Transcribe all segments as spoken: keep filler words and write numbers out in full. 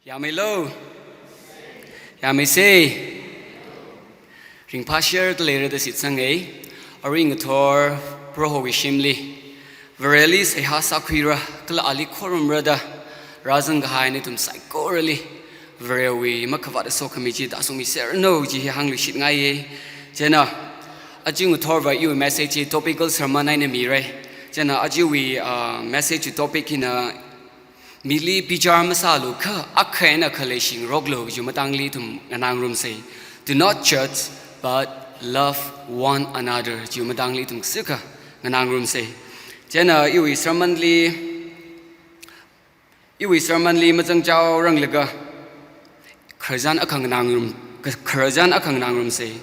Yāmeilo. Yāmeisei. Ringphāshida leira da shitsanga. Arui ngathor Prohowui shimli Vareli seihā sākhuira, kala ali khorumra da rāzang kahai nathum saikorali Varewui makhavāt sokhami chi tāshungmiserranu kaji hi hāngluishitngaiya. Chieina, aja ngathorva iwui message hi topical sermon eina mira. Chieina ajawui, ah, message topic hina mili bichar masālu kha akha eina akha leishingaroklu kaji matangli ithum nganāngarumsei. Do not judge, but love one another kaji matangli ithum sākha nganāngarumsei. Chieina iwui sermon li, iwui sermon li mazangchaoranglaga khararchan akha nganāngarum, khararchan akha nganāngarumsei.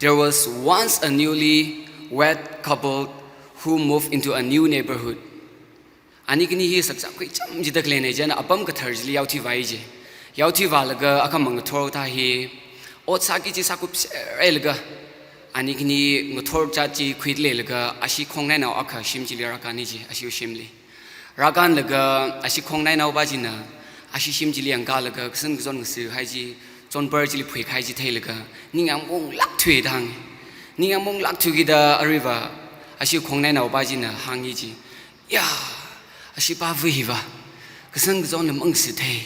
There was once a newly wed couple who moved into a new neighborhood. Ani khani hi saksak khuicham jida khaleina, chieina apam kathar chili yaothuivai ji. Yaothuivalaga akhama ngathor thā hi ot sāki kaji sākupserhailaga, ani khani ngathor chat chi khuileilaga, ashi khongnainao akha shim chili rākāni ji, ashiwui shimli. Rākānlaga ashi khongnainaopa china ashi shim chili yangkālaga, kashan kazon ngasihai chi, chonpar chili phuikahai chi theilaga, ningyāng maunglāk thuida hānga. Ningyāng maunglāk thuikida aruiva ashi khongnainaopa china hānga ji. Ya, ashipāva hiva kashan kazonla mangasithei.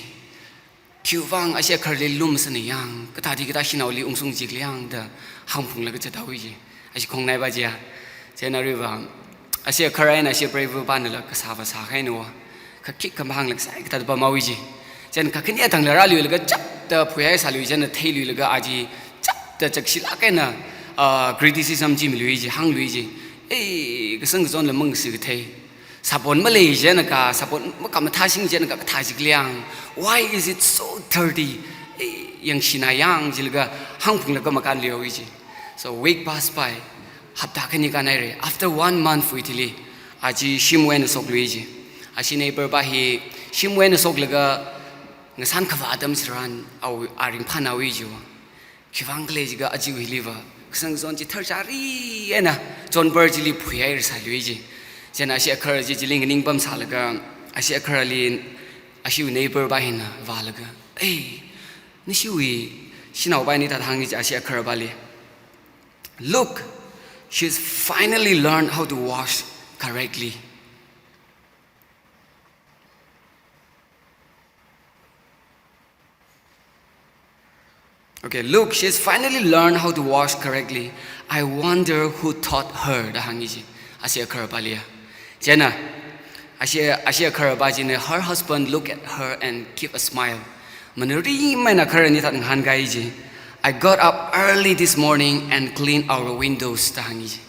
Khiwuivang ashi akharali lumsana yang, kathāda kathā shanaoli ungshung jikli yang da hāngphunglaga zathaowa ji. Ashi khongnaipa chiya. Chieina aruiva ashi akhar eina ashi apreivapa nala kasāva sākahaina. Kha khikha mahānglaga saikha thāda pamhaowa ji. Chieina kakhane thangla rāluilaga chapta phuihai sālui, chieina theiluilaga aja chapta chakshilāk eina, ah, criticism chi milui ji, hānglui ji. Ei, kashan kazonla mangasithei. Sabon malei chieina kha, sabon makamathāsing chieina kha kathā jikli yang. Why is it so dirty? Eh, yangshinā yang jilaga hāngphunglaga makānluihaowa ji. So week passed by, hapta khani kānhaira. After one month wui thili, aja shimwui eina shoklui ji. Ashi neighbor pa hi shimwui eina shoklaga ngasān khavā atam tharan, awui, a ringphānāhaowa ji. Khiwuivang khala jiakha aja hiliva kashan kazon chi tharchari eina chonpar chili phuihaira sālui ji. Chieina ashi akhar chi chili nganingpam sālaga, ashi akharli ashiwui neighbor pa hina vālaga, "Ei, nashiwui shanaopa hina hithāda hānga ji ashi akharpali. Look, she's finally learned how to wash correctly." Okay, "Look, she's finally learned how to wash correctly. I wonder who taught her," da hānga ji ashi akharpali ya. Chieina ashi, ashi akharpa china, her husband looked at her and gave a smile. Manarimei eina akharli hithāda ngahānkai ji. "I got up early this morning and cleaned our windows," da hānga ji.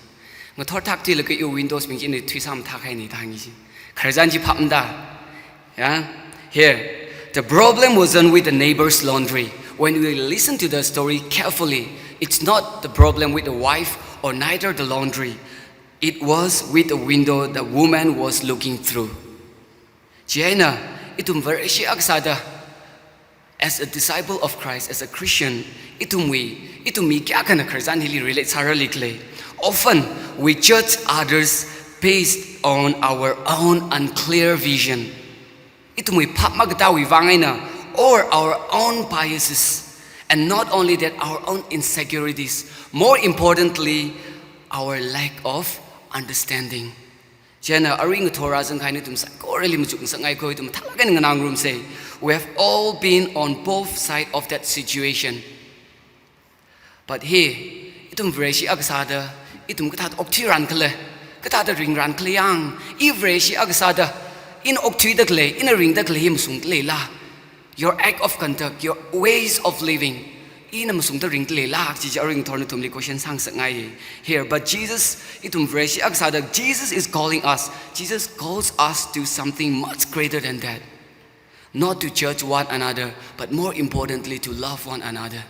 Ngathor thak thuilaga iwui windows bing chi ina thuisāmathākahaina da hānga ji. Khararchan chi phapmada? Yeah? Here, the problem wasn't with the neighbor's laundry. When we listen to the story carefully, it's not the problem with the wife or neither the laundry. It was with the window the woman was looking through. Chieina, ithum Vareshi akha sāda, as a disciple of Christ, as a Christian, ithumwui, ithum mi kayākhana khararchan hili relate sārali khala. Often, we judge others based on our own unclear vision. Ithumwui phap makatāwui vang eina, or our own biases, and not only that, our own insecurities. More importantly, our lack of understanding. Chieina arui ngathor rāzangkahai nathum saikorali machukngasakngaiko, ithum mathālāk eina nganāngarumsei. We have all been on both side of that situation. But hi, ithum Vareshi akha sāda, ithum kathāda okthuiran khala, kathāda ringran khala yang, i Vareshi akha sāda, ina okthuida khalei, ina ringda khalei hi mashungda leila? Your act of conduct, your ways of living, ina mashungda ringda leila, kaji chi arui ngathor nathumli question sāngasakngai. Here, but Jesus, ithum Vareshi akha sāda, Jesus is calling us. Jesus calls us to something much greater than that. Not to judge one another, but more importantly, to love one another.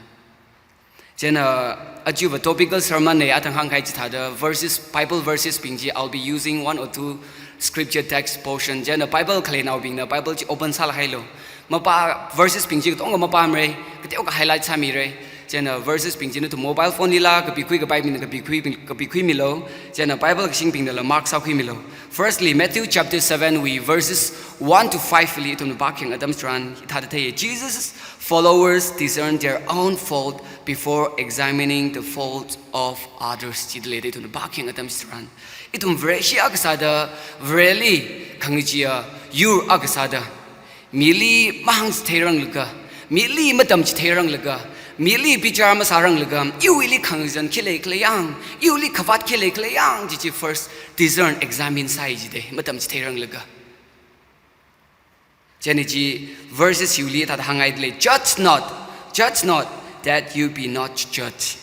Chieina, aja va topical sermon na, athang hāngkahai chithāda verses, Bible verses bing chi, I'll be using one or two scripture text portion. Chieina Bible khaleinaobingna Bible chi open sālāk hailu. Mapā verses bing chi katonga mapāmara, kateokha highlight sāmira. Chieina verses bing chi nathum mobile phone lila kapikhui kapai mina kapikhui, kapikhuimilu. Chieina Bible kashingbingnala mark sākhuimilu. Firstly, Matthew chapter seven wui verses one to five li ithumna pākhayang atam tharan hithāda thei. Jesus' followers discern their own fault before examining the fault of others. Chithāda lei ithumna pākhayang atam tharan. Ithum Vareshi akha sāda, Vareli khangachee yur akha sāda, mili mahāngchitheiranglaga, mili matamchitheiranglaga, mili bichar masāranglaga, iwuili khangazan khi leikhala yang, iwuili khavāt khi leikhala yang, chi chi first discern, examine sāi jida, matamchitheiranglaga. Chieina chi verses hiwuili thāda hāngngaida lei, "Judge not, judge not, that you be not judged.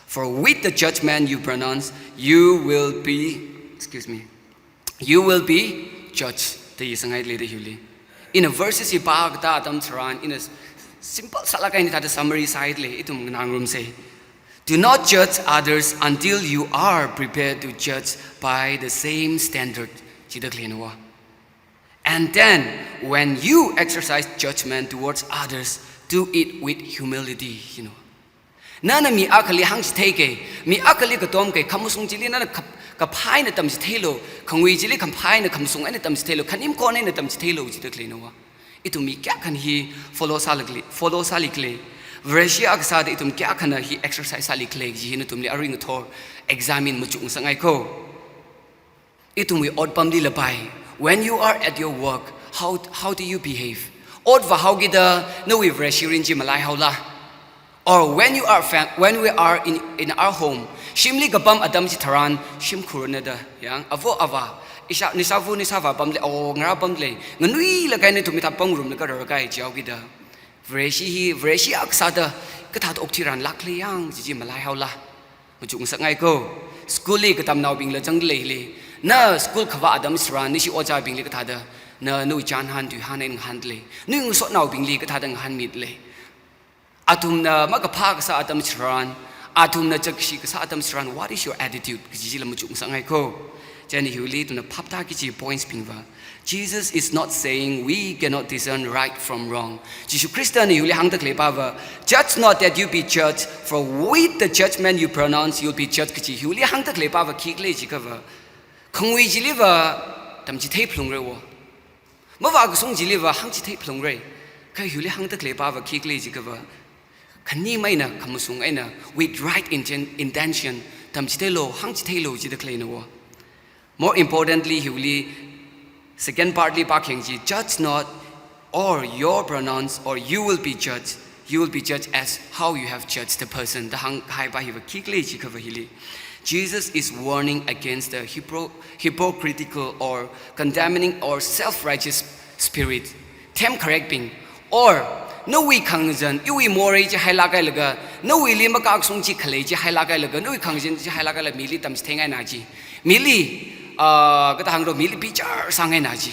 For with the judgment you pronounce, you will be," excuse me, "you will be judged," da hi sāngaida leida hiwuili. Ina verses hi pākatā atam tharan, ina simple sālāk eina thāda summary sāhaida lei, ithum nganāngarumsa. "Do not judge others until you are prepared to judge by the same standard," jida khaleina va. "And then, when you exercise judgment towards others, do it with humility," you know. Nana mi akhali hāngchithei kei, mi akhali katom kei, khamashung chili nana kap-, kaphā eina tamchitheilu, khangui chili kaphā eina khamashung eina tamchitheilu, khanim khon eina tamchitheilu, jida khaleina va. Ithum mi kayākha hi follow sālikhala, follow sālikhala. Vareshi akha sāda ithum kayākha hi exercise sālikhala, chi hi nathumli arui ngathor examine machukngasakngai ko. Ithumwui otpamlila pai. When you are at your work, how, how do you behave? Ot vāhaokida nawui Vareshi mirin chi malaihaola? Or when you are fam-, when we are in, in our home, shimli kapam atam chitharan, shimkhurna da, yang, avo avā, isha, nishāva nishāvā pamda lei, awo ngarā pamda lei, nganuilāk eina ithum hithā pangngarumlaga rāra kahai chihaokida. Vareshi hi, Vareshi akha sāda, kathāda okthuirānlākhala yang, chi chi malaihaola? Machukngasakngai ko. School li katamnaobingla zangda leili. Na school khavā atam tharan, nashi ojābingli kathāda, na nawui chānhān tuihān eina ngahānda lei. Nawui ngasotnaobingli kathāda ngahānmida lei. Athumna makaphā kasā atam tharan, athumna chakshi kasā atam tharan, what is your attitude? Kaji chila machukngasakngai ko. Chieina hiwuili ithumna phaptāki kaji points bing va. Jesus is not saying we cannot discern right from wrong. Jishu Khristana hiwuili hāngda khalei pa va, "Judge not that you be judged, for with the judgment you pronounce, you'll be judged," kaji hiwuili hāngda khalei pa va khikhala jiakha va, khangui chili va tamchithei phalungra wo. Mavākashung chili va hāngchithei phalungra. Kha hiwuili hāngda khalei pa va khikhala jiakha va, khanim eina, khamashung eina, with right inten-, intention, tamchitheilu, hāngchitheilu jida khaleina wo. More importantly, hiwuili second part li pākhayang chi, "Judge not, or your pronounce, or you will be judged. You will be judged as how you have judged the person," da hānghai pa hi va khikhala jiakha va hili. Jesus is warning against the hypocr-, hypocritical or condemning or self-righteous spirit. Themkharekbing. Or, nawui khangazan, iwui morei chi hailāk hailaga, nawuili makakshung chi khalei chi hailāk hailaga, nawui khangazan chi hailāk hailaga, mili tamchitheingaina chi. Mili, ah, kathā hānglo, mili bichar sāngaina chi.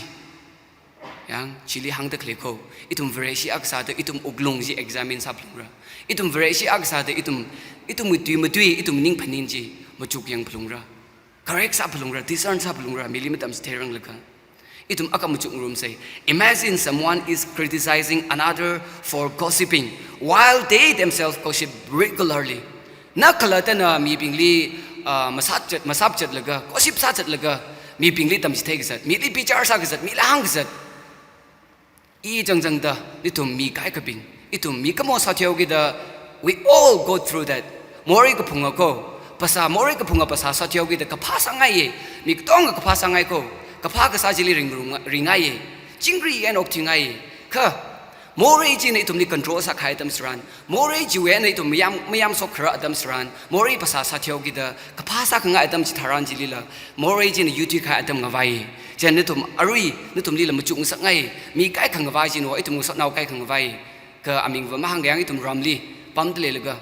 Yang, chili hāngda khalei ko. Ithum Vareshi akha sāda, ithum wuklung chi examine sāphalungra. Ithum Vareshi akha sāda, ithum, ithumwui tui matui, ithum ningphaning chi machukyang phalungra. Correct sāphalungra, discern sāphalungra, mili matamchitheiranglaga. Ithum akha machukngarumsa. Imagine someone is criticizing another for gossiping while they themselves gossip regularly. Na khalattana mibingli, ah, masāchat, masāpchatlaga, gossip sāchatlaga, mibingli tamchithei kazat, mili bichar sā kazat, mili hāng kazat. I changchangda, ithum mi kaikhabing, ithum mi kamo sāthuihaokida, we all go through that. Morei kaphunga ko, phasā, morei kaphunga phasā sāthuihaokida kaphā sāngaiya, mi katonga kaphā sāngai ko, kaphā kasā chili ringrung, ringaiya, chingri eina okthuingaiya. Kha, morei china ithumli control sākahai atam tharan, morei chiwui eina ithum mayam, mayamshok kharā atam tharan, morei phasā sāthuihaokida, kaphā sākhangai atam chitharan chilila, morei china yuithuikahai atam ngavai. Chieina nathum arui, nathumlila machukngasakngai, mi kaikha ngavai china, ithum ngasotnao kaikha ngavai. Kha aming va mahānga yang ithum ramli pamda leilaga,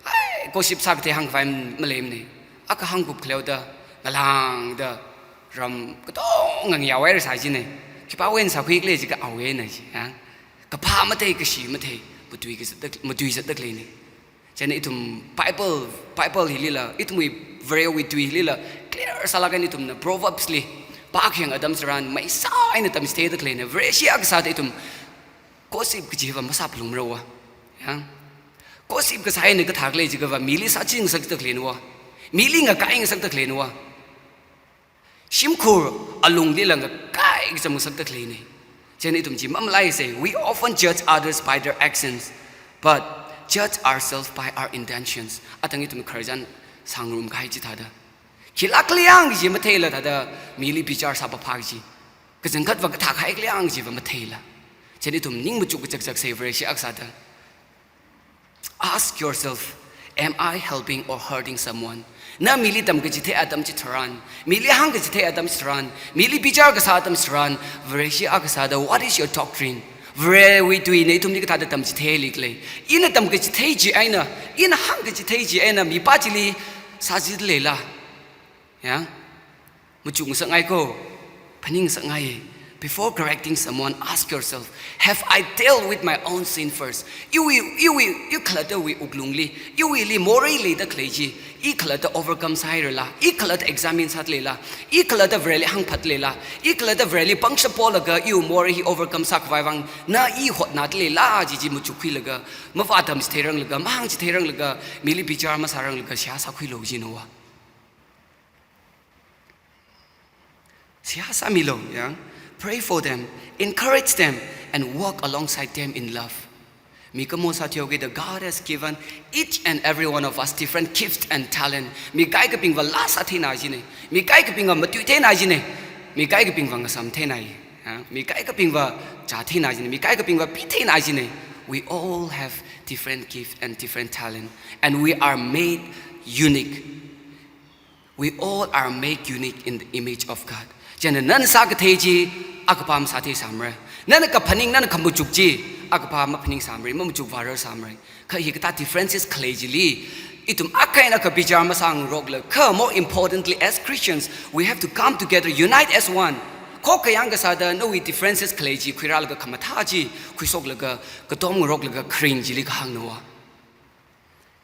ai, gossip sākathei hāngkhavai maleimana. Akha hāngkup khaleoda, ngalāngda, ram katonga ngayā wai rāsai jina. Khipāwui eina sākhuikhala jiakha awui eina chi, ha? Kaphā mathei, kashi mathei, matui kazatda, matui zatda khaleina. Chieina ithum Bible, Bible hilila, ithumwui Varewui tui hilila, clear sālāk eina ithumna Proverbs li pākhayang atam tharan, maisa eina tamchitheida khaleina, Vareshi akha sāda ithum gossip kaji va masāphalungra wo. Yang. Gossip kasā eina kathā khalei jiakhava, mili sāchingasakta khaleina va. Mili ngakaingasakta khaleina va. Shimkhur alungli lāngkakai kacham ngasakta khaleina. Chieina ithum chi mamalaisa, we often judge others by their actions, but judge ourselves by our intentions. Athang ithum khararchan sāngarum kahai chithāda, khila khaleiya kaji matheila thāda, mili bichar sāpapha kaji, kachangkhatva kathā kahai khaleiya kajiva matheila. Chieina ithum ning machuk kachakchaksa Vareshi akha sāda. Ask yourself, am I helping or hurting someone? Na mili tamkachithei atam chitharan, mili hāngkachithei atam chitharan, mili bichar kasā atam chitharan, Vareshi akha sāda, what is your doctrine? Varewui tuina ithumli kathāda tamchitheili khalei? Ina tamkachithei chi eina, ina hāngkachithei chi eina mipā chili sāzida leila? Ya? Machuk ngasakngai ko, phaning ngasakngai. Before correcting someone, ask yourself, have I dealt with my own sin first? Iwui, iwui, i khalattawui wuklungli, iwuili morei leida khalei chi, i khalatta overcome sāhairala, i khalatta examine sāda leila, i khalatta Vareli hāngphat leila, i khalatta Vareli pangshap polaga iwui morei hi overcome sākhavai vang na i hotnada leila, chi chi machukkhuilaga, mavātamchitheiranglaga, mahāngchitheiranglaga, mili bichar masāranglaga, seihā sākhuilu jina va. Seihā sāmilu, ya. Pray for them, encourage them, and walk alongside them in love. Mikumo sāthuihaokida, God has given each and every one of us different gifts and talent. Mi kaikhabingva laa sātheina jina. Mi kaikhabingva matuitheina jina. Mi kaikhabingva ngasamtheina. Ya. Mi kaikhabingva chātheina jina. Mi kaikhabingva pitheina jina. We all have different gifts and different talent. And we are made unique. We all are made unique in the image of God. Chieina nana sākathei chi, akhava masātheisāmara. Nana kaphaning, nana khamachuk chi, akhava maphaningsāmara, mamachukvārarsāmara. Kha hikathā differences khalei chili, ithum akha eina akha bichar masāngaroklaga, more importantly, as Christians, we have to come together, unite as one. Khokkha yangkasāda nawui differences khalei chi khuirālaga khamathā chi khuishoklaga, katom ngaroklaga kharing chili kahāngna va.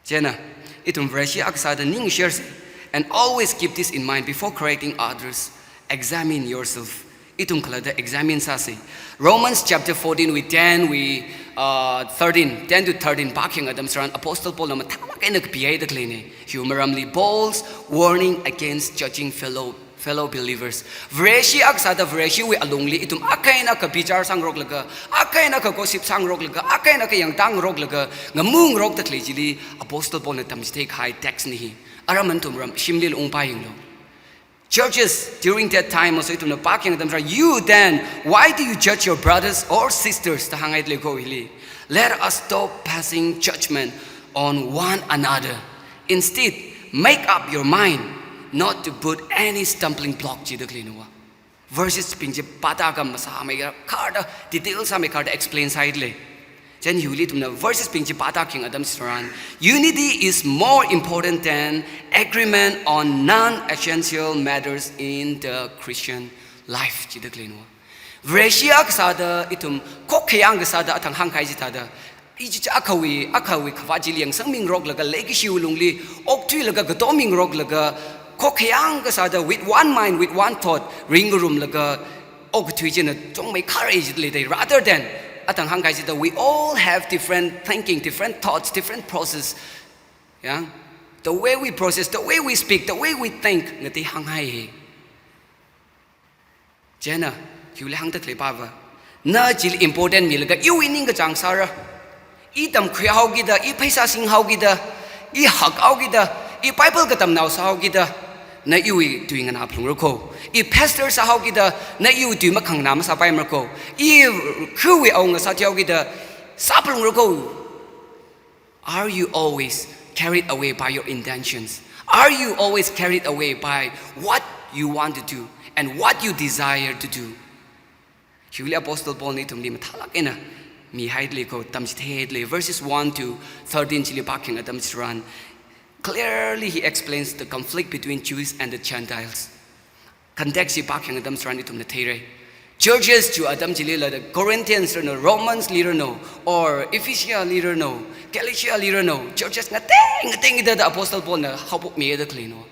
Chieina, ithum Vareshi akha sāda ningshirsa. And always keep this in mind before correcting others. Examine yourself. Ithum khalatta examine sāsa. Romans chapter fourteen wui ten wui, uh, thirteen, ten to thirteen pākhayang atam tharan Apostle Paulna mathālāk eina kapihaida khaleina. Hiwui maramli Paul's warning against judging fellow fellow believers. Vareshi akha sāda Vareshiwui alungli ithum akha eina akha bichar sāngaroklaga, akha eina akha gossip sāngaroklaga, akha eina akha yangtāngaroklaga, ngamungarokta khalei chili Apostle Paulna tamchithei kahai text na hi. Ara mantum ram shimlila ungpā yanglu. Churches during that time also ithumna pākhayang atam tharan, "You then, why do you judge your brothers or sisters?" da hānghaida lei ko hili. Let us stop passing judgment on one another. Instead, make up your mind not to put any stumbling block, jida khaleina va. Verses bing chi pāda kha masāmei, kharda detail sāmei, kharda explain sāhaida lei. Chieina hiwuili ithumna verses bing chi pāda khayang atam tharan, unity is more important than agreement on non-essential matters in the Christian life, jida khaleina va. Vareshi akha sāda ithum khokkha yangkasāda athang hāngkahai chithāda, ichicha akhawui, akhawui khavāt chili yangsangmingaroklaga, leikashiwui lungli okthuilaga, katommingaroklaga, khokkha yangkasāda, with one mind, with one thought, ringngarumlaga, okathui china chungmei kharei jida leida. Rather than, athang hāngkahai chithāda, we all have different thinking, different thoughts, different process. Yeah? The way we process, the way we speak, the way we think, ngatei hānghai hi. Chieina, hiwuili hāngda khalei pava, na chili important milaga, iwui ningkachāng sāra. I tamkhuihaokida, i pheisā singhaokida, i hakhaokida, i Bible katamnao sāhaokida, na iwui tui nganāphalungra ko. I pastor sāhaokida, na iwui tui makhanganā masāpaimara ko. I khawui awunga sāthuihaokida, sāphalungra ko. Are you always carried away by your intentions? Are you always carried away by what you want to do and what you desire to do? Hiwuili Apostle Paulna ithumli mathālāk eina mihaida lei ko, tamchitheihaida lei. Verses one to thirteen chili pākhayang atam tharan, clearly he explains the conflict between Jews and the Gentiles. Context chi pākhayang atam tharan ithumna theira. Churches chi atam chilila, the Corinthians ranu, Romans li ranu, or Ephesia li ranu, Galatia li ranu, churches ngatei ngatei mida da Apostle Paulna haophokmida khaleina.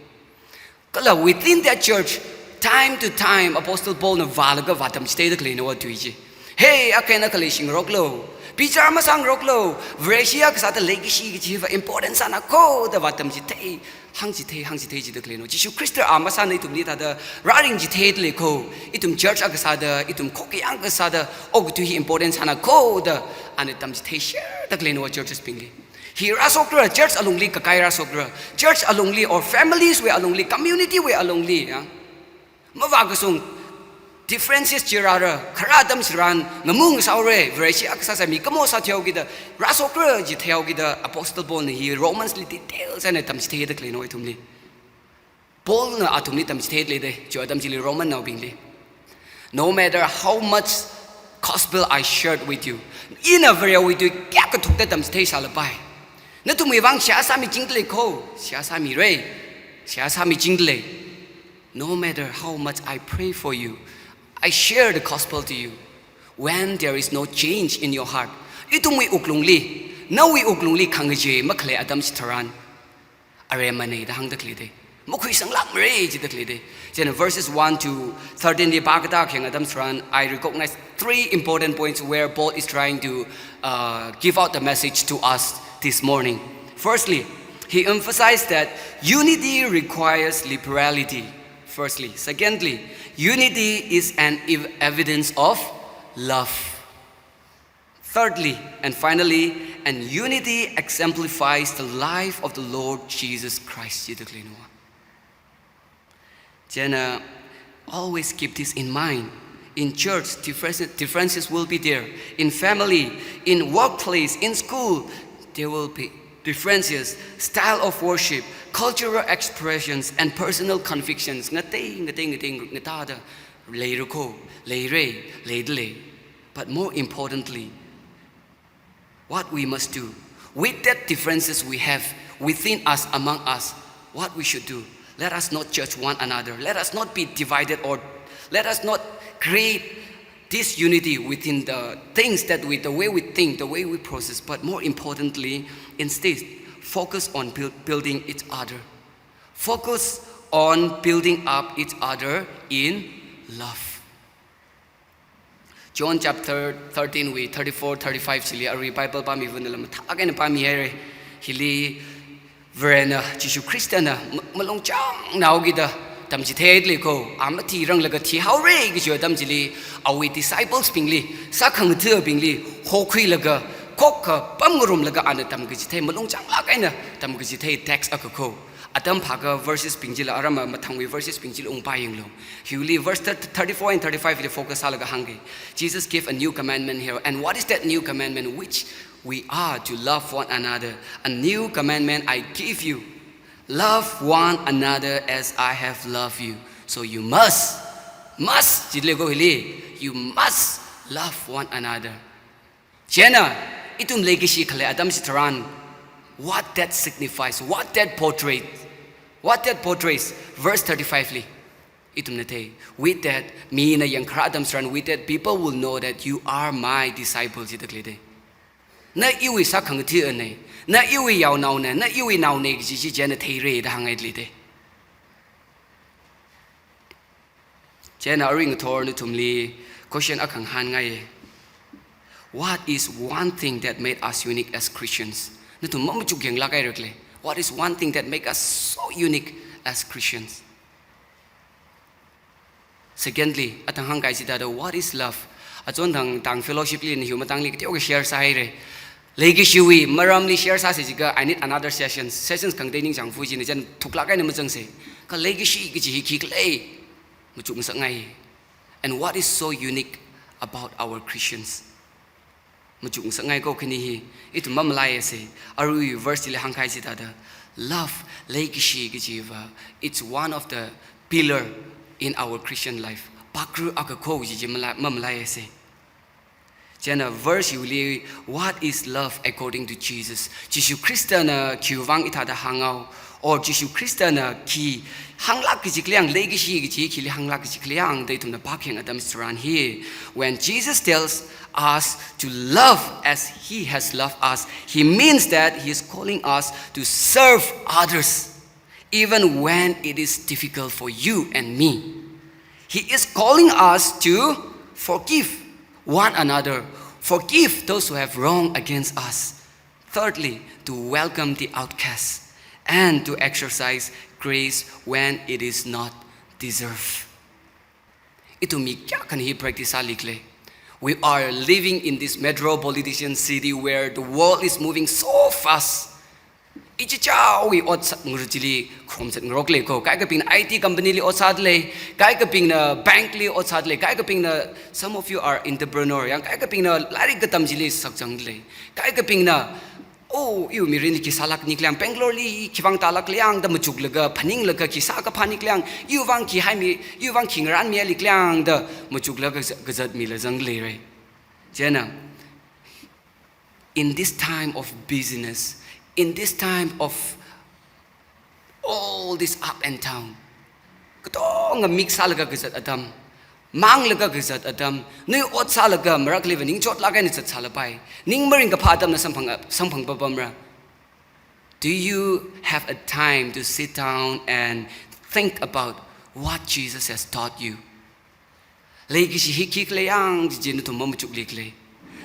Kala within that church, time to time, Apostle Paulna vālaga vātamchitheida khaleina va tui chi. Hey, akha eina akha leishingaroklu. Bichar masāngaroklu, Vareshi akha sāda leikashi kaji hiva important sāna kho da vātamchithei, hāngchithei, hāngchithei jida khaleina. Jishu Khrista a masāna ithumli thāda rāringchithei dalei kho, ithum church akha sāda, ithum khokayang akha sāda, okathui hi important sāna kho da, ana tamchithei sherda khaleina churches bingli. Hi rāshokra, church alungli kakai rāshokra, church alungli or families wui alungli, community wui alungli, ya. Mavākasung differences chi rāra, kharā atam tharan, ngamu ngasaora, Vareshi akha sāsā mikumo sāthuihaokida, rāshokra jithuihaokida, Apostle Paulna hi Romans li details eina tamchitheida khaleina ithumli. Paulna athumli tamchithei dalei da, chi atam chili Romannaobingli. No matter how much gospel I shared with you. Ina Varewui tui kayākha thukda tamchithei sālapai. Nathumwui vang seihā sāmiching dalei kho, seihā sāmira, seihā sāmiching dalei. No matter how much I pray for you, I share the gospel to you. When there is no change in your heart, ithumwui wuklungli, nawui wuklungli khangachei makhalei atam chitharan, aremana da hāngda khaleina. Makhuisanglākmara jida khaleina. Then verses one to thirteen li pākatā khayang atam tharan, I recognize three important points where Paul is trying to uh, give out the message to us this morning. Firstly, he emphasized that unity requires liberality. Firstly. Secondly, unity is an ev- evidence of love. Thirdly, and finally, and unity exemplifies the life of the Lord Jesus Christ. Jida khaleina. Then, uh, always keep this in mind. In church, differences, differences will be there. In family, in workplace, in school, there will be differences. Style of worship, cultural expressions, and personal convictions. Ngatei, ngatei, ngatei, ngatāda leira kho, leira, leidalei. But more importantly, what we must do with that differences we have within us, among us, what we should do. Let us not judge one another. Let us not be divided, or let us not create disunity within the things that we, the way we think, the way we process. But more importantly, instead, focus on buil- building each other. Focus on building up each other in love. John chapter thirteen wui thirty-four, thirty-five chili arui Bible pāmivana lam thākha eina pāmihaira. Hili Varena, Jishu Khristana ma- malungchāngnaokida tamchithei dalei kho, a mathiranglaga thihaora kaji atam chili, awui disciples bingli, sākhangathabingli hokhuilaga, khokkha pamngarumlaga ana tamkachithei, malungchānglāk eina tamkachithei text akha kho. Atam phākha verses bing chila, aram mathangwui verses bing chila ungpāyanglu. Hili verse thirty, thirty-four and thirty-five li focus sālaga hāngga. Jesus gave a new commandment here. And what is that new commandment which we are to love one another? A new commandment I give you. Love one another as I have loved you. So you must, must, jida lei kho hili, you must love one another. Chieina, ithum leikashi khalei atam chitharan, what that signifies, what that portrays, what that portrays, verse thirty-five li, ithumna thei, with that, mina yangkharā atam tharan, with that, people will know that you are my disciple, jida khaleina. Na iwui sākhangatha̱na, na iwui yaonaona, na iwui naona kaji chi chieina theira da hāngngaida leida. Chieina arui ngathor nathumli question akha ngahānngai. What is one thing that made us unique as Christians? Nathum mamachuk yanglāk haira khala. What is one thing that make us so unique as Christians? Secondly, athang hāngkahai chithāda, what is love? Achonthang tang fellowship li nahiwui matangli kateokha share sāhaira. Leikashiwui maramli share sāsa jiakha, I need another session. Sessions khangatei ningchāngfa china chieina thuklāk eina mazangsa. Kha leikashi kaji hi khikhala, machukngasakngai. And what is so unique about our Christians? Machukngasakngai kho khani hi, ithum mamalaisa, arui verse chili hāngkahai chithāda. Love, leikashi kajiva, it's one of the pillar in our Christian life. Pakru akha kho kaji chi mala-, mamalaisa. Chieina verse hili, what is love according to Jesus? Jishu Khristana khiwuivang hithāda hānghao, or Jishu Khristana khi hānglāk kaji khala yang, leikashi kaji khili hānglāk kaji khala yang da ithumna pākhayang atam tharan hi. When Jesus tells us to love as he has loved us, he means that he is calling us to serve others, even when it is difficult for you and me. He is calling us to forgive one another, Forgive those who have wronged against us. Thirdly, to welcome the outcast and to exercise grace when it is not deserved. Ithum mi kayākhana hi practice sālikhala. We are living in this metropolitan city where the world is moving so fast. Ichichāwui ot sā-, ngarā chili khrom sāngarokle ko. Kaikapingna I T company li ot sādalei, kaikapingna bank li ot sādalei, kaikapingna, some of you are entrepreneur, yang kaikapingna lairik katam chili sakzangdalei. Kaikapingna, oh, iwui mirin khi sālākni khala yang, Bangalore li khivang tālākle yang da machuklaga, phaninglaga khi sākaphāni khala yang, iwui vang khi haimi, iwui vang khi ngarānmihaili khala yang da machuklaga kazat, kazatmila zangdalei rai. Chieina, in this time of busyness, in this time of all this up and down, katonga mik sālaga kazat atam, manglaga kazat atam, nawui ot sālaga marākhaliva ningchotlāk eina zatsālapai, ning maringkaphā atamna samphang, samphang papamra. Do you have a time to sit down and think about what Jesus has taught you? Leikashi hi khikhala yang chi nathum mamachuklikhala.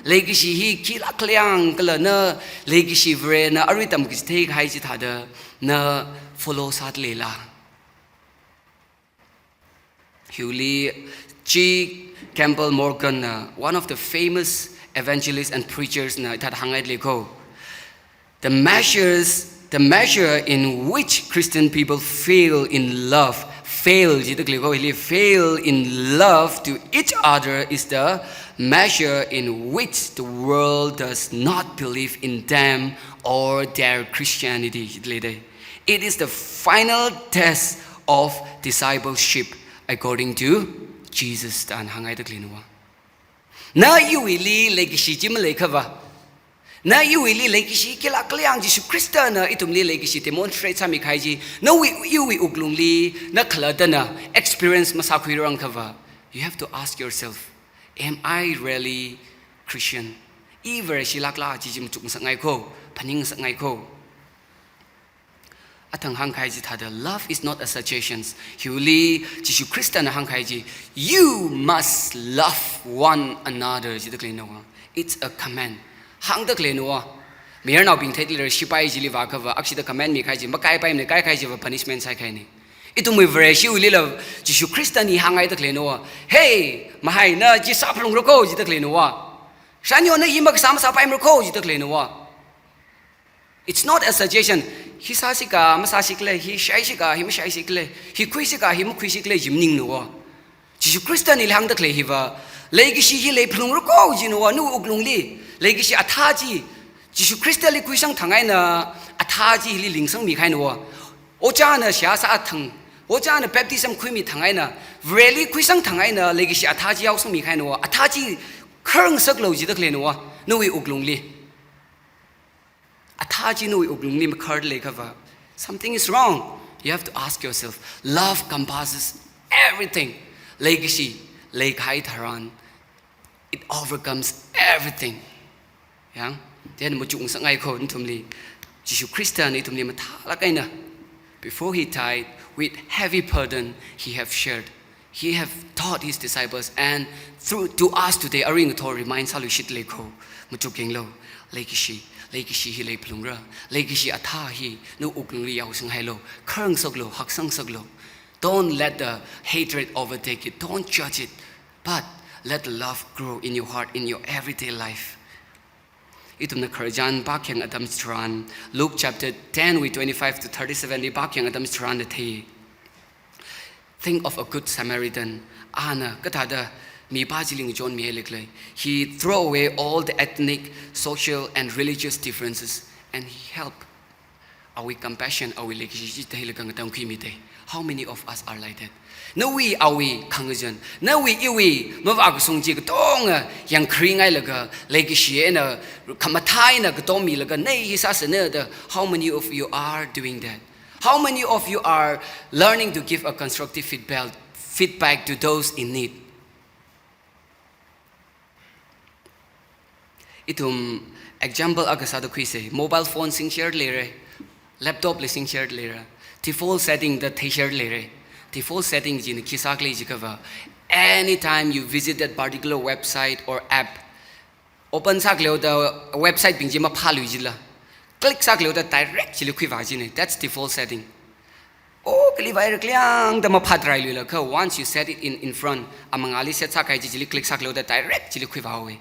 Leikashi hi khilākhala yang kala na leikashi Varena arui tamkachithei kahai chithāda na follow sādaleila. Hiwuili G. Campbell Morgan na, one of the famous evangelists and preachers na, hithāda hānghaidalei ko. The measures, the measure in which Christian people fail in love, fail jidakhalei ko, hili fail in love to each other is the measure in which the world does not believe in them or their Christianity. Jidalei dei. It is the final test of discipleship according to Jesus, da hānghaidakhaleinava. Na iwuili leikashi chi maleiakhava, na iwuili leikashi khilākhala yang Jishu Khristana ithumli leikashi demonstrate sāmikahai chi, nawui, iwui wuklungli na khalattana experience masākhuirang akhava, you have to ask yourself, "Am I really Christian? I Vareshilākla?" chi chi machukngasakngai ko, phaningngasakngai ko. Athang hāngkahai chithāda, "Love is not a suggestion." Hiwuili Jishu Khristana hāngkahai chi, "You must love one another," jidakhaleinava. It's a command. Hāngdakhaleinava. Mayarnaobing theilei, shipai chili vāakhava, akshida command mikahai chi makaipaimana, kaikahai chiva punishment saikahaina. Ithumwui Vareshiwuilila Jishu Khristana hānghaidakhaleinava. "Hey, mahai, na chi sāphalungra ko," jidakhaleinava. "Shanyo, na hi makasā masāpaimara ko," jidakhaleinava. It's not a suggestion. Hi sāsikha, masāsikhala, hi shaishikha, hi mashaishikhala, hi khuisikha, hi makhuisikhala, chi maningnava. Jishu Khristana hāngdakhalei hiva, leikashi hi leiphalungra ko jinava, nawui wuklungli. Leikashi athā chi, Jishu Khristali khuisang thang eina, athā chi hili lingsangmikahainava. Ojāna seihā sāthang, ojāna baptism khuimi thang eina, Vareli khuisang thang eina, leikashi athā chi yaosangmikahainava. Athā chi kharngasaklu jidakhaleinava, nawui wuklungli. Athā chi nawui wuklungli makharleiakhava, something is wrong. You have to ask yourself, love compasses everything. Leikashi leikahai tharan, it overcomes everything. Yang, then machukngasakngai ko nathumli. Jishu Khristana ithumli mathālāk eina, before he died, with heavy burden, he have shared. He have taught his disciples and through to us today, arui ngathor remind sāluishitdalei ko, machuk yanglu, leikashi, leikashi hi leiphalungra, leikashi athā hi nawui wuklungli yaosang hailu, kharngasaklu, haksangngasaklu. Don't let the hatred overtake you, don't judge it, but let the love grow in your heart, in your everyday life. Ithumna khararchan pākhayang atam chitharan, Luke chapter ten wui twenty-five to thirty-seven li pākhayang atam chitharan da thei. Think of a good Samaritan. Ana kathāda mipā chili ngachonmihailakhala. He throw away all the ethnic, social, and religious differences, and he help. Awui compassion, awui leikashi chi theilaga ngatangkhuimidei. How many of us are like that? Nawui awui khangazan, nawui iwui mavākashung chi katonga yangkharingailaga, leikashi eina khamathā eina katommilaga, nei hi sāsana da, how many of you are doing that? How many of you are learning to give a constructive feedback, feedback to those in need? Ithum example akha sāda khuisa, mobile phone singshare leira, laptop li singshare leira, default setting da theishare leira. Default setting china khi sākhala jiakhava, anytime you visit that particular website or app, Open sākhaleoda website bing chi maphālui jila. Click sākhaleoda direct chili khuivā jina. That's default setting. Oh, kali vai kaliang da maphātrai luila kha, once you set it in, in front, amangāli set sākahai chi chili click sākhaleoda direct chili khuivāhaowa.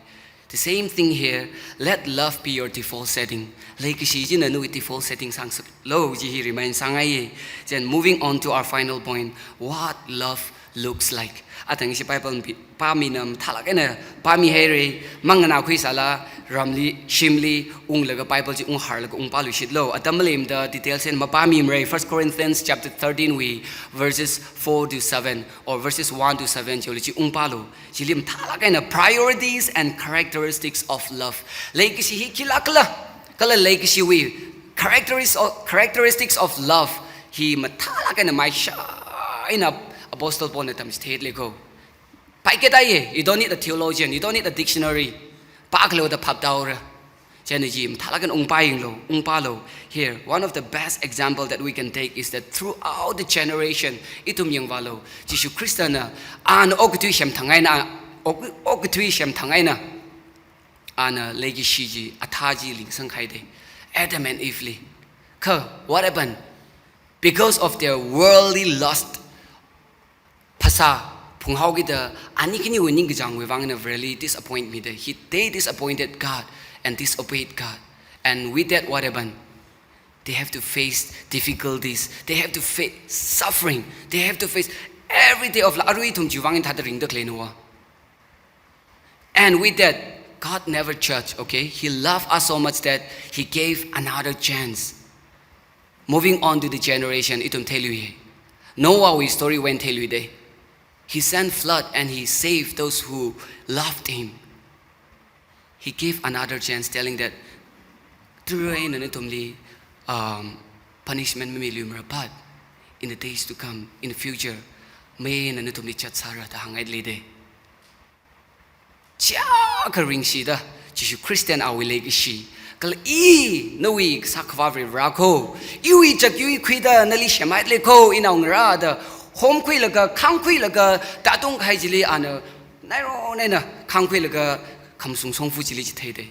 The same thing here, let love be your default setting. Leikashi china nawui default setting sāngasaklu ji hi remind sāngaiya. Then moving on to our final point, what love looks like. Athang ishi Bible pi-, pāmina mathālāk eina pāmihaira, manganākhuisāla, ramli, shimli, unglaga Bible chi ungharlaga ungpāluishitlu. Atam malemda details eina mapāmimara, First Corinthians chapter thirteen wui verses four to seven, or verses one to seven chili chi ungpālu. Chili mathālāk eina priorities and characteristics of love. Leikashi hi khilākla, kala leikashiwui characteris-, characteristics of love hi mathālāk eina maisha eina Apostle Paulna tamchitheitli kho. Paiketaiya, you don't need a theologian, you don't need a dictionary. Pākhaleoda phaptāhaora. Chieina chi mathālāk eina ungpāyanglu, ungpālu. Here, one of the best example that we can take is that throughout the generation, ithum yangvālu, Jishu Khristana, ana okathui semthang eina, ok-, okathui semthang eina, ana leikashi chi, athā chi lingsanghaida, Adam and Eve li. Kha, what happened? Because of their worldly lust, phasā phunghaokida, ani khaniwui ningkachāngwui vang eina Vareli disappoint mida, he, they disappointed God and disobeyed God. And with that, what happened? They have to face difficulties. They have to face suffering. They have to face every day of life. Arui ithum chiwui vang eina thāda ringda khaleinava. And with that, God never judged, okay? He loved us so much that he gave another chance. Moving on to the generation, ithum theiluiya. Noahwui story wui eina theiluida. He sent flood and he saved those who loved him. He gave another chance, telling that, "Tara ina nathumli, um, punishment mamiluimara, but in the days to come, in the future, mayarna nathumli chatsāra," da hānghaida leida. Chiyākha ringshida, Jishu Khristana awui leikashi. Kala i, nawui kasā Akhava Vare kho, iwui chakyui khuida nali semhaida lei kho, inaongarā da, homkhuilaga, khāngkhuilaga, tātungkahai chili ana, nairona eina, khāngkhuilaga, khamashung shongfa chili chitheida.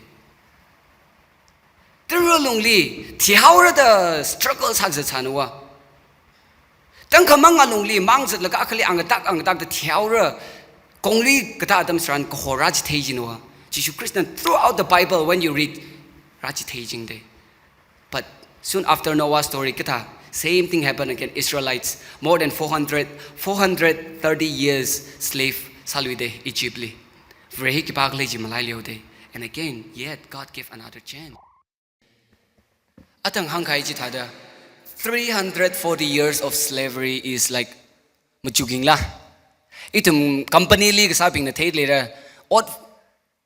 Tara lungli, thihaora da struggle sākazat sānava. Tangkhamang alungli, mangzatlaga akhali angatak, angatak da thihaora, konglui katā atam tharan kahor rāchithei jinava. Jishu Khristana throughout the Bible, when you read, rāchithei jingda. But soon after Noah's story, kathā, same thing happened again. Israelites, more than four hundred, four hundred thirty years slave sāluida Egypt li. Vare hi khipākhala chi malailuida. And again, yet God gave another chance. Athang hāngkahai chithāda, three hundred forty years of slavery is like, machuk yangla. Ithum company li kasābingna theida leira. Ot,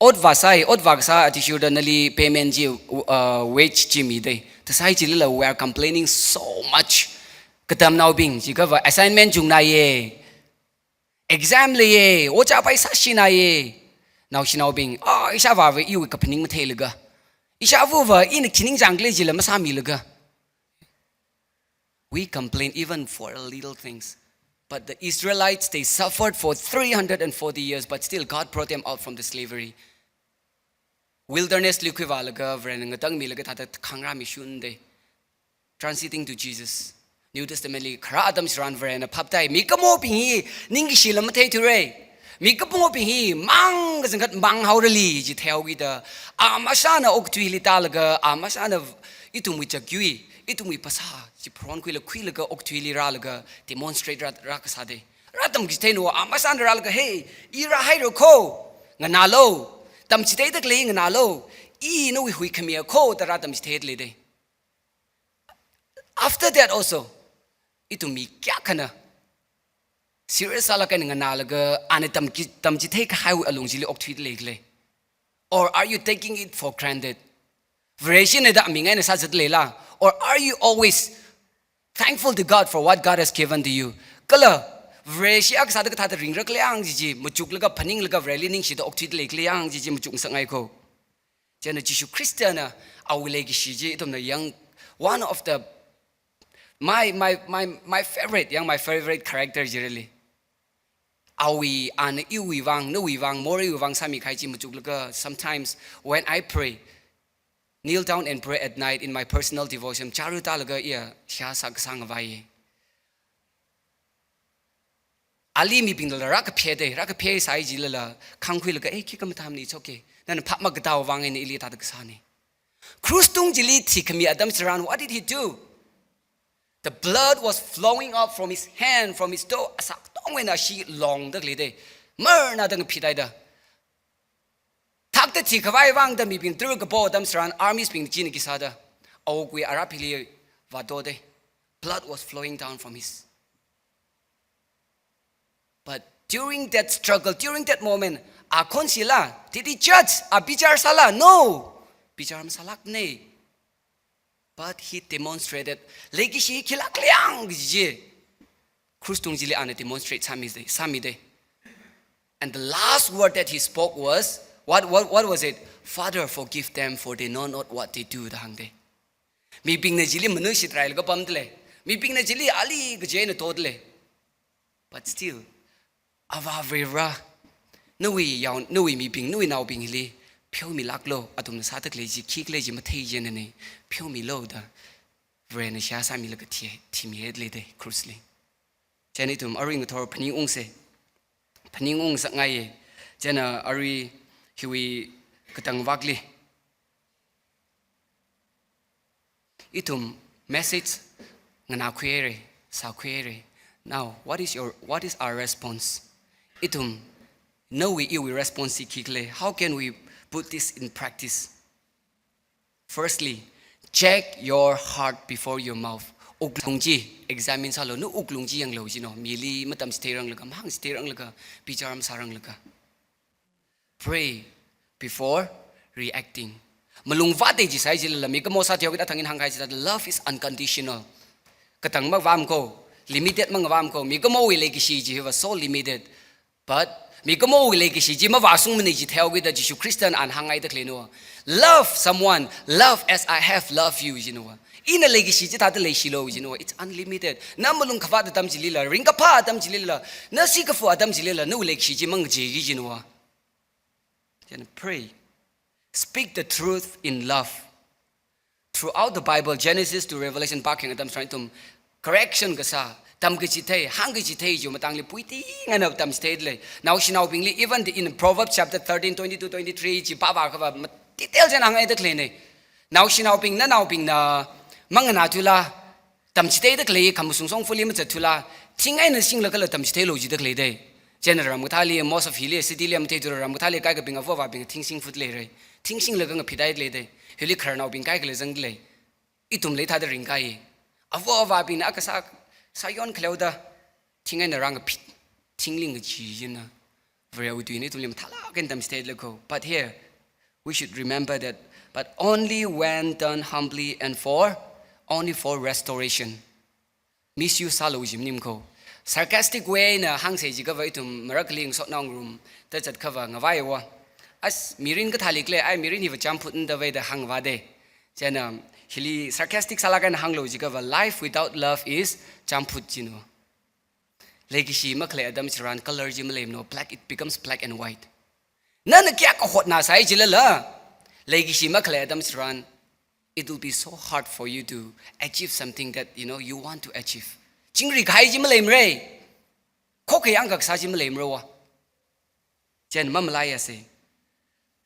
ot vāsai, ot vākasā athishurda nali payment chi, uh, wage chi mida. Thāsai chilila we are complaining so much. Katamnaobing, chiakhava assignment chungnaye. Exam leiye, ojā paisa shinaye. Naoshinaobing, ah, ishāvāva iwui kaphaning matheilaga. Ishāvava ina khi ningchāngkhala jila masāmilaga. We complain even for little things. But the Israelites, they suffered for three hundred and forty years, but still God brought them out from the slavery. Wilderness li khuivālaga, Varena ngatangmilaga thāda khangrāmishunda. Transiting to Jesus. New Testament li kharā atam tharan Varena phaptāi, mikumobing hi ningkashila matheithurai. Mikumobing hi mang kazingkhat manghaorali chitheihao kida. A mashāna okathuili tālaga, a mashāna ithumwui chakyui, ithumwui phasā, chi phronkhuila khuilaga okathuili rālaga, demonstrate rā, rākasāda. Rātamchitheina, a mashāna rālaga, "Hey, i rāhaira kho, nganālu. Tamchitheida khalei nganālu. I nawui huikhamiya kho," da rātamchitheida leida. After that also, ithum mi kayākhana serious sālaga nganālaga, ana tamki, tamchitheikahaiwui alung chili okthuida leikhala? Or are you taking it for granted? Vareshina da aming eina sāzat leila? Or are you always thankful to God for what God has given to you? Kala, Vareshi akha sāda kathāda ringrakhala yang chi chi, machuklaga, phaninglaga, Vareli ningshida okthuida leikhala yang chi chi, machukngasakngai kho. Chieina Jishu Khristana awui leikashi chi, ithumna yang, one of the, my, my, my, my favorite, yang my favorite character chi really. awui, ana iwui vang, nawui vang, moreiwui vang sāmikahai chi machuklaga, sometimes when I pray, kneel down and pray at night in my personal devotion, chara tālaga iya seihā sā kasā ngavai. Ali mibingla rākaphedei, rākaphesai jilala, khangkhuilaga, "Eh, khikha mathāmana, it's okay. Nana phap makatā vang eina ili tāda kasāna." Krus tung chili thikhami atam tharan, what did he do? The blood was flowing up from his hand, from his toe. Asā katongwui eina ashee longda khaleidei. Marnada ngaphit haida. Thakta thikhavai vangda mibing tara kapo atam tharan, armies bing china khi sāda, awukwui arāphili vātodei. Blood was flowing down from his. But during that struggle, during that moment, a khonshila, did he judge? A bichar sāla? No. Bichar masālākna. But he demonstrated, leikashi khilāk liang kaji chi krus tung chili ana demonstrate sāmidei, sāmidei. And the last word that he spoke was, what, what, what was it? "Father, forgive them, for they know not what they do," da hāngdei. Mibingna chili manushitrailaga pamdalei. Mibingna chili ali kaji eina todalei. But still, Avā Varivara, nawui yao, nawui mibing, nawui naobing hili pheomilāklu, athumna sāda khalei chi khikhala chi mathei chieina ni, pheomilu da Varena seihā sāmilaga thi, thimihai leidei krusli. Chieina ithum arui ngathor phaningungsa. Phaningung ngasakngaiya. Chieina arui hiwui katang vakli ithum message nganākhuihaira, sākhuihaira. Now, what is your, what is our response? Ithum, nawui iwui response hi khikhala? How can we put this in practice? Firstly, check your heart before your mouth. Wuklung chi examine sālu, nawui wuklung chi yanglu jino. Mili matamchitheiranglaga, mahāngchitheiranglaga, bichar masāranglaga. Pray before reacting. Malung vātda jisai jilala, mikumo sāthuida thangin hāngkahai chithāda, love is unconditional. Katang mavāmko, limited mavāmko, mikumowui leikashi chi hiva so limited. But mikumowui leikashi chi mavāsungmana chi theikida Jishu Khristana ana hāngngaida khaleina. Love someone, love as I have loved you, jina. Ina leikashi chithāda leishilu, jina. It's unlimited. Na malung khavāt atam chilila, ringkaphā atam chilila, na sikafu atam chilila, nawui leikashi chi mangacheeki, jina. Then pray. Speak the truth in love. Throughout the Bible, Genesis to Revelation, pākhayang atam tharan ithum correction kasā, tamkachithei, hāngkachithei chi matangli puiting eina tamchitheidalei. Naoshinaobingli, even the, in Proverbs chapter thirteen, twenty-two, twenty-three chi pāvākhava, ma-, detail chieina hānghaida khaleina. Naoshinaobing, nanaobingna manganāthula, tamchitheida khalei khamashung shongfali mazattula, thing eina singlaga kala tamchitheilu jida khaleidei. Chieina ram kathāli, most of hili, city li matheithura, ram kathāli kaikhabing, avo avābing thing singfut leira. Thing singlaga ngaphit leidei. Hili khararnaobing kaikha zangdalei. Ithumla hithāda ringkahai. Avo avābingna akha sā, sāyon khaleoda, thing eina rāngaphit, thingli ngachee jina. Varewui tuina ithumli mathālāk eina tamchitheilei ko. But here, we should remember that, but only when done humbly and for, only for restoration. Misuse sālu jim nim ko. Sarcastic way eina hāngsa jiakhava ithum marakli ngasotnao ngarumda zatkhava ngavaiwa. As mirin kathāli khalei, ai mirin hiva champhutna da vaida hāngvādei. Chieina hili sarcastic sālāk eina hānglu jiakhava, life without love is champhut, jina. Leikashi makhalei atam tharan color chi maleimano, black, it becomes black and white. Nana kayākha hotnāsai jilala, leikashi makhalei atam tharan, it will be so hard for you to achieve something that, you know, you want to achieve. Chingri kahai chi maleimara. Khokkha yangkasā chi maleimarawa. Chieina mamalaiyasa.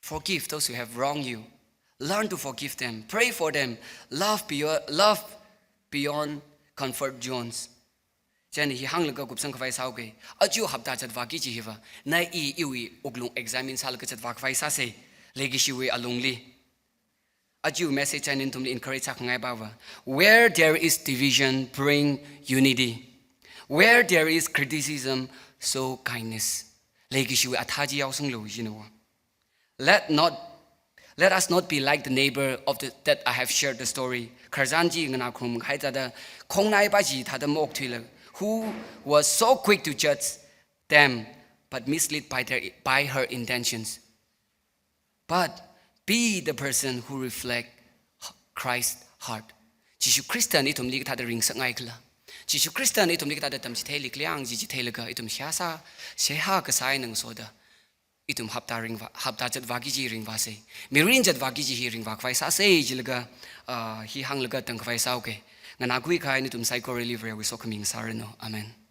Forgive those who have wronged you. Learn to forgive them. Pray for them. Love beyond, love beyond comfort zones. Chieina hi hānglaga kupsang khavai sāuke. Aja hapta zatvāki kaji hiva, na i iwui wuklung examine sālaga zatvā khavai sāsa. Leikashiwui alungli. Aja message eina nathumli encourage sākhangai pava. Where there is division, bring unity. Where there is criticism, sow kindness. Leikashiwui athā chi yaosanglu, jina. Let not, let us not be like the neighbor of the, that I have shared the story. Kharzan chi nganākharum kahai thāda, khongnaipa chi thāda maokthuilaga, who was so quick to judge them, but misled by their, by her intentions. But be the person who reflect Christ's heart. Jishu Khristana ithumli kathāda ringsakngai khala. Jishu Khristana ithumli kathāda tamchitheili khala chi chitheilaga ithum seihā sā, seihā kasā eina ngasoda ithum hapta ringvā, hapta zatvāki kaji ringvāsei. Mirin zatvāki kaji hi ringvākhavai sāsei jilaga, ah, hi hānglaga tamkhavai sāuke. Nganākhui kahai nathum saikorali Varewui sokhami ngasāranu. Amen.